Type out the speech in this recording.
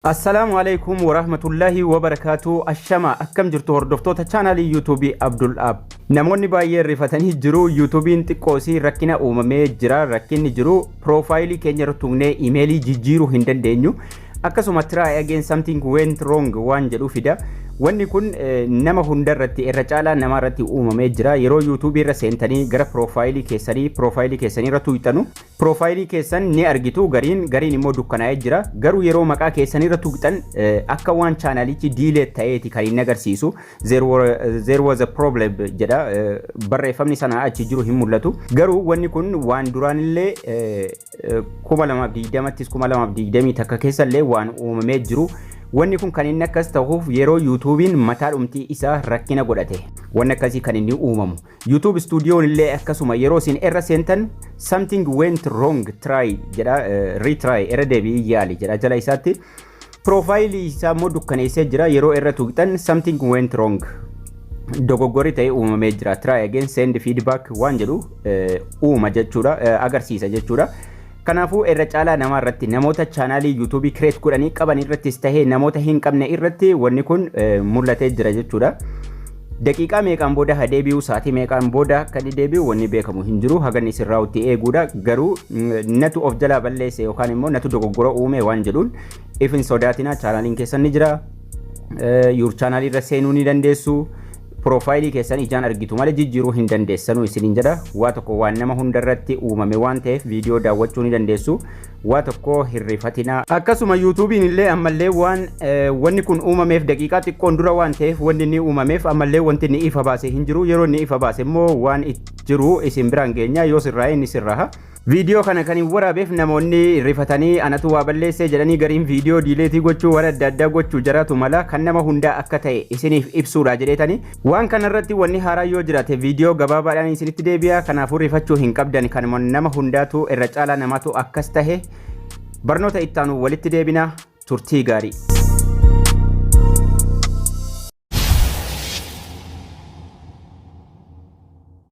Assalaamu alaikum warahmatullahi wabarakaatu. Ashama, akkam jirtu hordoftoota chaanaalii Yuutuubii Abdul App? Namoonni baay'een rifatanii jiru. Yuutuubiin xiqqoosii rakkina uumamee jira. Rakkinni jiru piroofaayilii keenya irra tuqnee imeelii jijjiiruu hin dandeenyu. Akkasuma "Try again, something went wrong" waan jedhu fida. Wanni kun nama hundarratti, irra caalaa nama irratti uumamee jira. Yeroo Yuutuubii irra seentanii gara piroofaayilii keessanii, piroofaayilii keessanii irra tuqxanu, piroofaayilii keessan ni argitu. Gariin gariin immoo dukkanaa'ee jira. Garuu yeroo maqaa keessanii irra tuqxan akka waan chaanalichi delete ta'eeti kan inni agarsiisu. "There was a problem" jedha. Barreeffamni sana achi jiru hin mul'atu. Garuu wanni kun waan duraanillee 2020ttis 2021 keessallee waan uumamee jiru. Wanni kun kan inni akkas ta'uuf yeroo Yuutuubiin mataa dhumtii isaa rakkina godhate. Wanni akkasii kan inni uumamu. YouTube Studioon illee akkasuma, yeroo isin irra seentan "Something went wrong, try" jedha, "retry", irra deebi'ii yaali jedha jala isaatti. Piroofaayilii isaa immoo dukkaneessee jira. Yeroo irra tuqxan "Something went wrong", dogoggorri ta'e uumamee jira. "Try again, send feedback" waan jedhu uuma jechuudha, agarsiisa jechuudha. Kanaafuu irra caalaa namaa irratti, namoota chaanaalii Yuutuubii create godhanii qaban irrattis tahee namoota hin qabne irratti wanni kun mul'atee jira jechuudha. Daqiiqaa meeqaan booda haa deebi'u, sa'aatii meeqaan booda akka inni deebi'u wanni beekamu hin jiru. Haga inni sirraa'utti eeguudha. Garuu natu of jalaa balleesse yookaan immoo natu dogoggora uume waan jedhuun if hin sodaatinaa. Chaanaaliin keessan ni jira. Your channel irra seenuu ni dandeessu. Piroofaayilii keessan ijaan argitu malee jijjiiruu hin dandeessanuu isiniin jedha. Waa tokko waan nama hundarratti uumame waan ta'eef viidiyoo daawwachuu ni dandeessu. Waa tokko hirrifatinaa. Akkasuma Yuutuubiin illee ammallee waan wanni kun uumameef, daqiiqaa xiqqoon dura waan ta'eef wanni inni uumameef, ammallee wanti inni ifa baase hin jiru. Yeroo inni ifa baase immoo waan jiru isin biraan geenya. Yoo sirraa'e inni sirraaha. Viidiyoo kana kan hin waraabeef namoonni rifatanii anatu waa balleessee jedhanii gariin viidiyoo delete gochuu, waan adda addaa gochuu jaraatu mala, kan nama hundaa akka ta'e isiniif ibsuudha jedheetani. Waan kanarratti wanni haaraa yoo jiraate viidiyoo gabaabaadhaan isinitti deebi'a. Kanaafuu rifachuu hin qabdan, kan nama hundaatu, irra caalaa namaatu akkas tahe. Barnoota ittaanu walitti deebina, turtii gaarii.